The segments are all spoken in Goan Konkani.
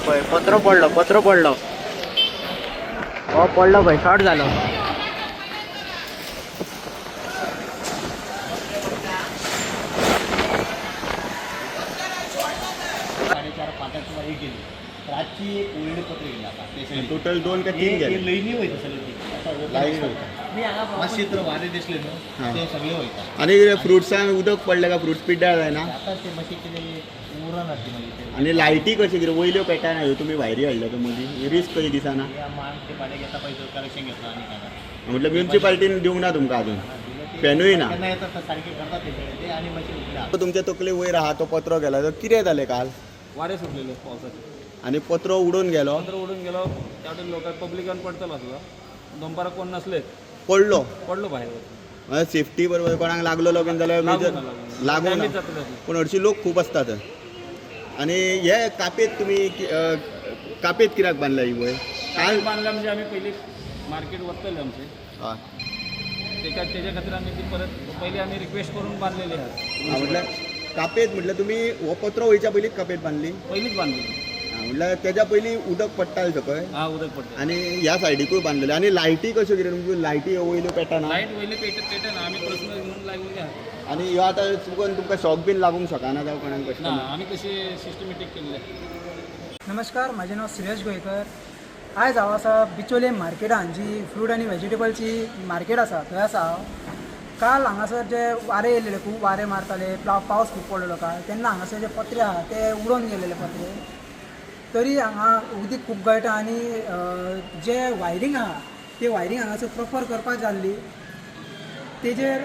पळय पत्रो पडलो, पत्रो पडलो, हो पडलो पळय, शॉर्ट जालो. साडेचार पांचाक सुमार एक गेली, रातची एक वयले पत्र गेली. आता टोटल दोन का तीन गेले. लयनी वयता सगळे ती. लायनी वयता. मातशें तर वारें दिसलें न्हू, ते सगळे वयता. आनी फ्रुट्सान उदक पडलें का फ्रुट्स पिड्ड्यार जायना? आतां ते मातशें कितें उरना ती मागीर ते. आनी लायटी कशें कितें वयल्यो पेटना ह्यो तुमी भायरी हाडल्या त्यो मदीं, रिस्क कशी दिसना? ते फाल्यां घेता पळय, कलेक्शन घेतला आनी काय. म्हटल्यार म्युनिसिपालिटीन दिवंक ना तुमकां अजून? फॅनूय ना? केन्ना येतात सारकें करतात ते आनी मातशें. तुमच्या तकले वयर आहा तो पत्रो गेला तर कितें जालें काल? वारें सुटलेलें पावसाचें. आनी पत्रो उडून गेलो. पत्रो उडून गेलो. त्या वटेन लोकांक पब्लिकान पडटलो आसलो, दनपारां कोण नासले. पडलो. पडलो भायर. सेफ्टी बरोबर कोणाक लागलेलो बीन जाल्यार लागूं मेजर ना, लागूं. लागूं ना. डॅमेज जातलें आसलें. पूण हरशीं लोक खूब आसतात. आनी हे कापेत तुमी कापेत कित्याक बांदल्या ही वयर? काल बांदल्या म्हणजे आमी पयलीं मार्केट वतले आमचें. हय. तेका तेज्या खातीर आमी ती परत पयलीं आमी रिक्वेस्ट करून बांदलेली आहा. म्हटल्यार कापेत म्हटल्यार तुमी हो पत्रो वयच्या पयलींच कापेत बांदली? पयलींच बांदलेली. म्हटल्यार तेज्या पयलीं उदक पडटालें सकयल? हा, उदक पडटा. आनी ह्या सायडीकूय बांदलेले. आनी लायटी कश्यो कितें तुमच्यो लायटी ह्यो वयल्यो पेटना? लायट वयली पेटना, आमी प्रस्न घेवन लागून आहा. आनी ह्यो आतां चुकोन तुमकां शॉक बीन लागूंक शकना जावं कोणाक ना. कस्टमर? आमी कशी सिस्टमॅटीक केल्ले. नमस्कार, म्हजें नांव सुरेश गोंयकर. आयज हांव आसा बिचोले मार्केटान, जी फ्रूट आनी वेजिटेबलची मार्केट आसा थंय आसा हांव. काल हांगासर जे वारें येयलेलें, खूब वारें मारतालें, पावस खूब पडलेलो काल, तेन्ना हांगासर जे पत्रे आहा ते उडोन गेलेले पत्रे. तरी हांगा उदीक खूब गळटा आनी जे वायरींग आहा ते वायरींग हांगासर प्रोपर करपाक जाय आसली. तेजेर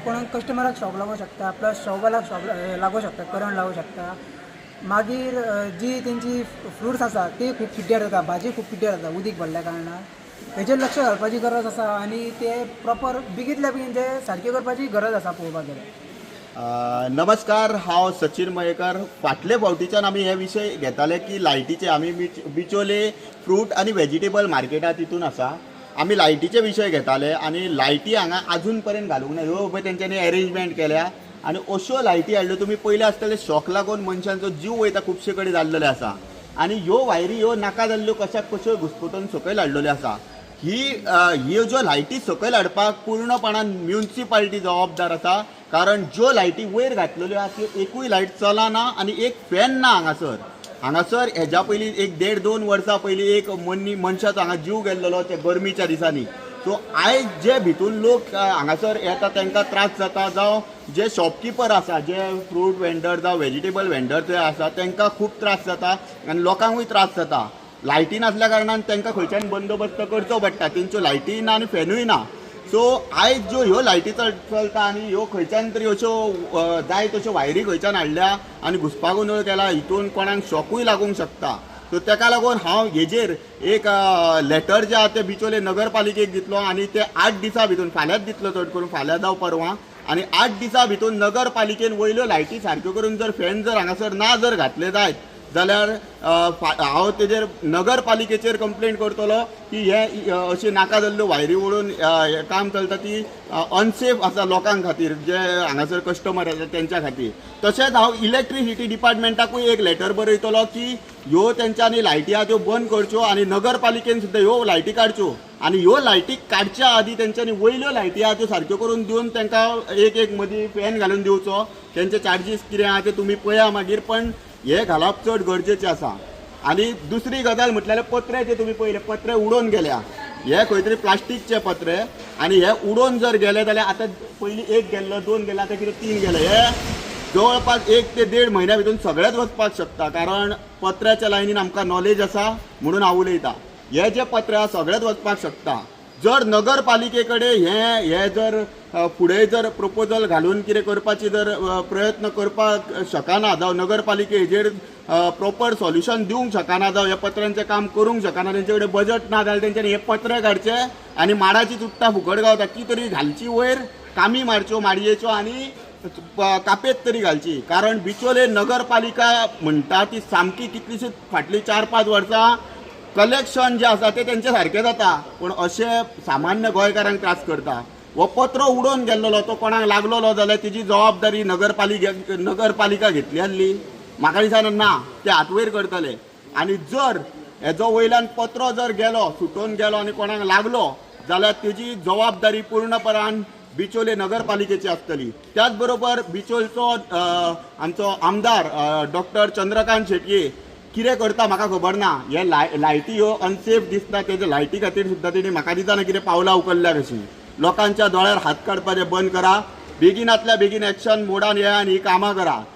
कोणाक कस्टमराक शॉक लागूंक शकता, प्लस शॉपवाल्याक शॉक लागूंक शकता, करंट लागूंक शकता. मागीर जी तेंची फ्रुट्स आसा ती खूब पिड्ड्यार जाता, भाजी खूब पिड्ड्यार जाता उदीक भरल्या कारणान. हेजेर लक्ष घालपाची गरज आसा आनी ते प्रोपर बेगींतल्या बेगीन ते सारकें करपाची गरज आसा पळोवपाक गेल्यार. नमस्कार, हांव सचीन मयेकर. फाटले फावटीच्यान आमी हे विशय घेताले की लायटीचे आमी बिचोले फ्रूट आनी वेजिटेबल मार्केटा तितून आसा. आमी लायटीचे विशय घेताले आनी लायटी हांगा आजून पर्यंत घालूंक ना. ह्यो पळय तेंच्यांनी एरेंजमेंट केल्या आनी अश्यो लायटी हाडल्यो. तुमी पयले आसतले शॉक लागून मनशांचो जीव वयता, खुबशे कडेन जाल्लेले आसा. आनी ह्यो वायरी ह्यो नाका जाल्ल्यो कश्याक कश्यो घुसपटून सकयल हाडलेल्यो आसा. ही ज्यो लायटी सकयल हाडपाक पूर्णपणान म्युनिसिपालिटी जबाबदार आसा, कारण ज्यो लायटी वयर घातलेल्यो आसा त्यो एकूय लायट चलना आनी एक फॅन ना हांगासर. हांगासर हेज्या पयलीं एक 1.5-2 वर्सां पयलीं एक मनशाचो हांगा जीव गेल्लो त्या गरमीच्या दिसांनी. सो आयज जे भितून लोक हांगासर येता तांकां त्रास जाता, जावं जे शॉपकिपर आसा, जे फ्रूट वेंडर जावं वेजिटेबल वेंडर जे आसा तांकां खूब त्रास जाता आनी लोकांकूय त्रास जाता. लायटी नासल्या कारणान तांकां खंयच्यान बंदोबस्त करचो पडटा, तेंच्यो लायटी ना आनी फॅनूय ना. सो आयज ज्यो ह्यो लायटी चलता आनी ह्यो खंयच्यान तरी अश्यो जाय तश्यो वायरी खंयच्यान हाडल्या आनी घुसपागोंदळ केला, हितून कोणाक शॉकूय लागूंक शकता. सो तेका लागून हांव हेजेर एक लेटर जे आहा ते बिचोले नगरपालिकेक दितलो आनी ते 8 दिसां भितून, फाल्यांच दितलो चड करून, फाल्यां जावं परवां, आनी 8 दिसां भितून नगरपालिकेन वयल्यो लायटी सारक्यो करून जर फॅन जर हांगासर ना जर घातले जायत जाल्यार हांव तेजेर नगरपालिकेचेर कंप्लेन करतलो की हे अशी नाका जाल्ल्यो वायरी ओडून हें काम चलता ती अनसेफ आसा लोकां खातीर, जे हांगासर कस्टमर आसा तेंच्या खातीर. तशेंच हांव इलेक्ट्रिसिटी डिपार्टमेंटाकूय एक लेटर बरयतलो की ह्यो तेंच्यांनी लायटी आहा त्यो बंद करच्यो आनी नगरपालिकेन सुद्दां ह्यो लायटी काडच्यो आनी ह्यो लायटी काडच्या आदीं तेंच्यांनी वयल्यो लायटी आहा त्यो सारक्यो करून दिवन तांकां एक एक मदीं फॅन घालून दिवचो. तेंचे चार्जीस कितें आहा ते तुमी पळया मागीर, पण हे घालप चड गरजेचें आसा. आनी दुसरी गजाल म्हटल्यार पत्रे जे तुमी पळयले, पत्रे उडोवन गेल्या, हे खंय तरी प्लास्टीकचे पत्रे आनी हे उडोवन जर गेले जाल्यार आतां पयलीं एक गेल्लो, 2 गेले, आतां कितें 3 गेले, हे जवळपास 1 ते 1.5 म्हयन्या भितून सगळेच वचपाक शकता, कारण पत्र्याच्या लायनीन आमकां नॉलेज आसा म्हणून हांव उलयतां. हे जे पत्रे आसा सगळेच वचपाक शकता. जर नगरपालिके कडेन हे जर फुडें जर प्रपोजल घालून कितें करपाची जर प्रयत्न करपाक शकना, जावं नगरपालिके हेजेर प्रोपर सोल्युशन दिवंक शकना, जावं ह्या पत्र्यांचें काम करूंक शकना, तेंचे कडेन बजट ना जाल्यार तेंच्यांनी हे पत्रे काडचे आनी माडाची चुट्टां फुकट गावता ती तरी घालची वयर, कामी मारच्यो माडयेच्यो आनी कापेत तरी घालची. कारण बिचोले नगरपालिका म्हणटा ती सामकी कितलीशीच फाटलीं 4-5 वर्सां कलेक्शन जें आसा तें तेंचे सारकें जाता, पूण अशें सामान्य गोंयकारांक त्रास करता. हो पत्रो उडोवन गेल्लो तो कोणाक लागलोलो जाल्यार तेजी जबाबदारी नगरपालिका घेतली आसली, म्हाका दिसना ना, ते हात वयर करतले. आनी जर हेजो वयल्यान पत्रो जर गेलो, सुटोवन गेलो आनी कोणाक लागलो जाल्यार तेजी जबाबदारी पूर्णपणान बिचोले नगरपालिकेची आसतली. त्याच बरोबर बिचोलचो आमचो आमदार डॉक्टर चंद्रकांत शेटये कितें करता म्हाका खबर ना. हे लायटी ह्यो अनसेफ दिसता, तेजे लायटी खातीर सुद्दां तेणी म्हाका दिसना कितें पावलां उखल्ल्या कशीं. लोकांच्या दोळ्यार हात काडपाचें बंद करा, बेगिनातल्या बेगीन एक्शन मोडान येया आनी ही कामां करा.